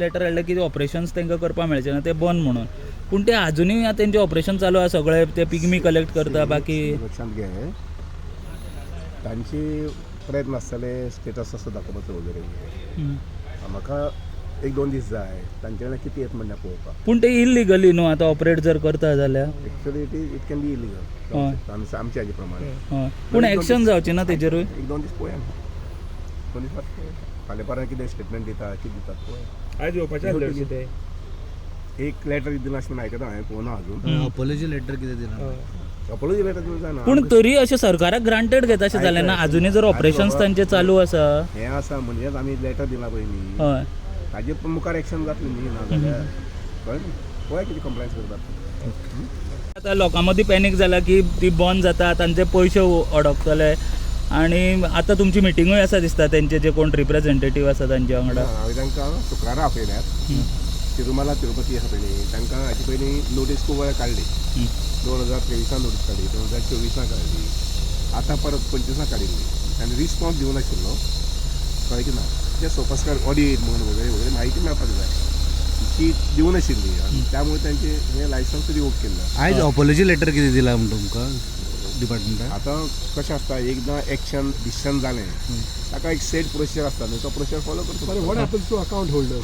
Letter हाडलें की operations तांकां करपाक मेळचें ना, ते बंद म्हणून. पूण ते आजुनूय आतां तेंचें ऑपरेशन चालू आसा, सगळे ते पिगमी कलेक्ट करता बाकी. लक्षांत घे, तांचे प्रयत्न आसतले स्टेटस असो दाखोवपाचो वगैरे वगैरे. म्हाका एक दोन दीस जाय, तांचे कडल्यान कितें येता म्हणटा पळोवपाक. पूण ते इलिगली न्हू आतां ऑपरेट जर करता जाल्यार. Actually it can be illegal आमच्या हाजे प्रमाणे. हय, पूण एक्शन जावची ना तेजेरूय. एक दोन दीस पळोवया, दोन दीस मात पळोवया, फाल्यां परां कितें स्टेटमेंट दिता, कितें दितात पळोवया. आयज येवपाचें आसलें हरशीं ते. एक लेटर दिलां अशें म्हणून आयकता हांवें, पळोवना अजून. अपोलॉजी लेटर कितें दिलां? अपोलॉजी लेटर दिवंक जायना. पूण तरी अशें सरकाराक ग्रांटेड घेता अशें जालें ना, आजुनूय जर ऑपरेशन्स तांचे चालू आसा. हें आसा म्हणजेच आमी लेटर दिलां पळय न्ही, ताजेर पण मुखार एक्शन जातलें न्ही, ना जाल्यार कळ्ळें न्ही, पळय कितें कंप्लायन्स करतात. आतां लोकां मदीं पॅनीक जाला की ती बंद जाता, तांचे पयशे अडकतले आनी आतां तुमची मिटिंगूय आसा दिसता तेंचे जे कोण रिप्रेझेंटेटीव आसा तांचे वांगडा. हांवें तांकां शुक्रारा आपयल्यात, तिरुमाला तिरुपती आसा पळय न्ही, तांकां हाचे पयलीं नोटीस खूब वेळा काडली. 2023 नोटीस काडली, 2024 काडली, आतां परत 25 काडिल्ली. आनी रिस्पॉन्स दिवं नाशिल्लो, कळ्ळें की ना. ते सोपस्कार ऑडीट म्हणून वगैरे वगैरे म्हायती मेळपाक जाय, ती दिवं नाशिल्ली आनी त्यामुळे तांचे हें लायसन्स रिवोक केल्लें. आयज अपोलॉजी लेटर कितें दिलां म्हणटा तुमकां डिपार्टमेंटान? आतां कशें आसता, एकदां एक्शन डिसिशन जालें, ताका एक सेट प्रोसिजर आसता न्हू, तो प्रोसिजर फॉलो करचो. बरें, what happens to account holder?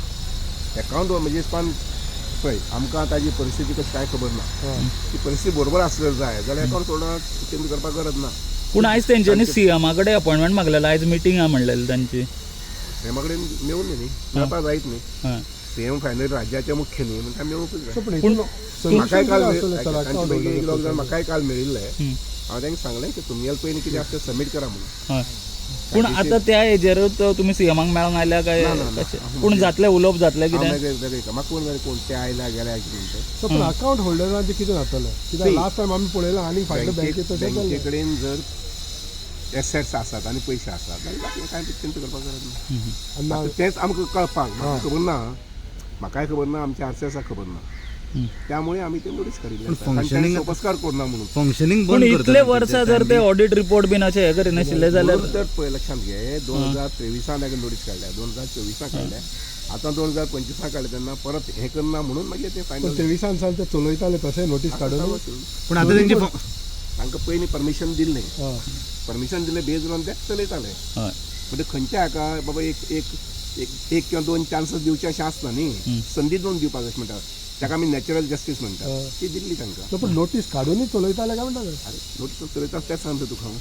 Account म्हणजे पण पळय, आमकां ताजी परिस्थिती कशी काय खबर ना. ती परिस्थिती बरोबर आसली जाय जाल्यार अकाउंट होल्डर चिंता करपाक गरज ना. पूण आयज तेंच्यांनी सीएमा कडेन अपॉयंटमेंट मागलेलो, आयज मिटींग आहा म्हणलेली तांची. सीएमा कडेन मेळून न्ही, मेळपाक जायत न्ही. सीएम फायनल राज्याचे मुख्य न्ही, म्हणटा मेळूंकच जाय. सो पण पूण हितून म्हाकाय सोल्युशन काल कितें आसतलें सर तांचे अकाउंट पैकी एक लोक जाण होल्डर? म्हाकाय काल मेळिल्ले, हांवें तांकां सांगलें की तुमगेलें पयलीं कितें आसा तें सबमीट करा म्हणून. हय, पूण आतां त्या हेजेरूच तुमी सीएमाक मेळोंक आयल्या काय ना, ना, ना. कशें? पूण जातलें उलोवप, जातलें हांव कितें? वेगळे वेगळे म्हाका कोण जाय, कोण ते आयल्या गेल्या कितें म्हणटा. सो पण अकाउंट होल्डरांचें कितें जातलें? कित्याक See, last time आमी पळयलां आनी फाटल्या बँकेत तशें बँके जाल्लें. कडेन जर एसेट्स आसात आनी पयशे आसात जाल्यार बाकी कांय चिंता करपाक गरज ना. आनी ना. आतां तेंच आमकां कळपाक, म्हाका खबर ना, म्हाकाय खबर ना, आमच्या आरसीएसाक खबर ना, त्यामुळे आमी ते नोटीस काडिल्ले पण आसा. कारण functioning तांणी सोपस्कार करना म्हणून. फंक्शनिंग पूण बंद इतले करतले वर्सां जर ते ऑडीट रिपोर्ट बीन अशें हें करिनाशिल्ले जाल्यार. म्हणून तर पळय, लक्षांत घे, 2023 ताका नोटीस काडल्या, 2024 काडल्या, आतां 2025 काडल्या, तेन्ना परत हें करना म्हणून मागीर ते पण फायनल. 23 साल ते चलयताले तशें नोटीस काडून. पण आतां तेंची तांकां पयलीं परमिशन दिल्लें. परमिशन दिलें बेज ऑन ते चलयताले. म्हणजे खंयच्या हाका बाबा एक एक एक एक किंवा दोन चान्सीस दिवचे अशें आसना न्ही, संदी दोन दिवपाक अशें म्हणटा, ताका आमी नॅचरल जस्टीस म्हणटा, ती दिल्ली तांकां. सो पण नोटीस काडूनय चलयताले काय म्हणटा ते? अरे, नोटीस चलयता तेच सांगता तुका हांव.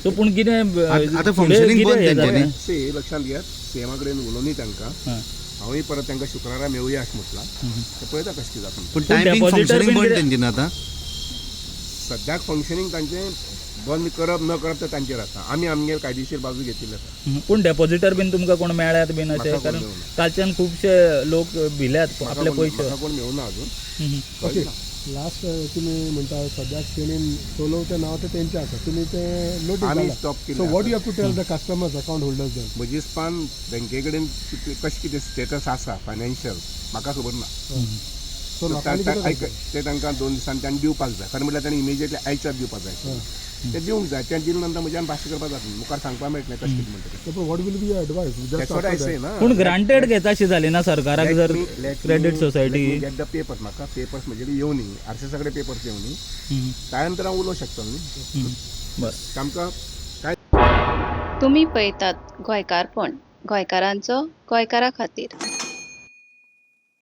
सो पूण कितें आतां फुडें functioning कितें बंद हें तेंच्यांनी. जालें? सी, लक्षांत घेयात, सीएमा कडेन उलोवनी तांकां. हांवूय परत तांकां शुक्रारा मेळुया अशें म्हटलां, ते पळयता कशें कितें जाता. पण टायमींग depositor functioning बीन बंद कितें- तेंची न्हू आतां. सद्याक फंक्शनींग तांचें बंद करप न करप तें तांचेर आसा, आमी आमगेर कायदेशीर बाजू घेतिल्ली आसा. पूण डेपॉझिटर बीन तुमकां कोण मेळ्ळ्यात बीन अशें? म्हाका कोण कारण मेळूंक ना. कालच्यान खुबशे लोक भिल्यात म्हाका आपले कोण- पयशे. म्हाका कोण मेळूं ना अजून. ओके, लास्ट तुमी म्हणटा सद्याक तेणीन चलोवचें नांव तें तेंचें आसा, तुमी तें नोटीस. आमी stop केल्लें सो what आसा. You have to tell the customers, account holders then? म्हजी स्पान बँके कडेन कितले- कशें कितें स्टेटस आसा फायनान्शियल म्हाका खबर ना. सो लोकांनी कितें आयक, करचें? ते तांकां दोन दिसांनी तांणी दिवपाक जाय, खरें म्हटल्यार तांणी इमिजिएटली आयच्यात दिवपाक जाय, ते दिवंक जाय. ते दिले नंतर म्हज्यान भाशा करपाक जाता, मुखार सांगपाक मेळटलें कशें कितें म्हणटा तें. So, पण what will be your advice That's what I say ना. पूण ग्रांटेड घेता अशी जाली ना सरकाराक जर credit society? Get the papers, म्हाका पेपर्स म्हजे कडेन येवनी, आरसीएसा कडेन पेपर्स येवनी, त्या नंतर हांव उलोवंक शकता न्ही. बरें. आमकां काय तुमी पळयतात गोंयकारपण, गोंयकारांचो गोंयकारा खातीर.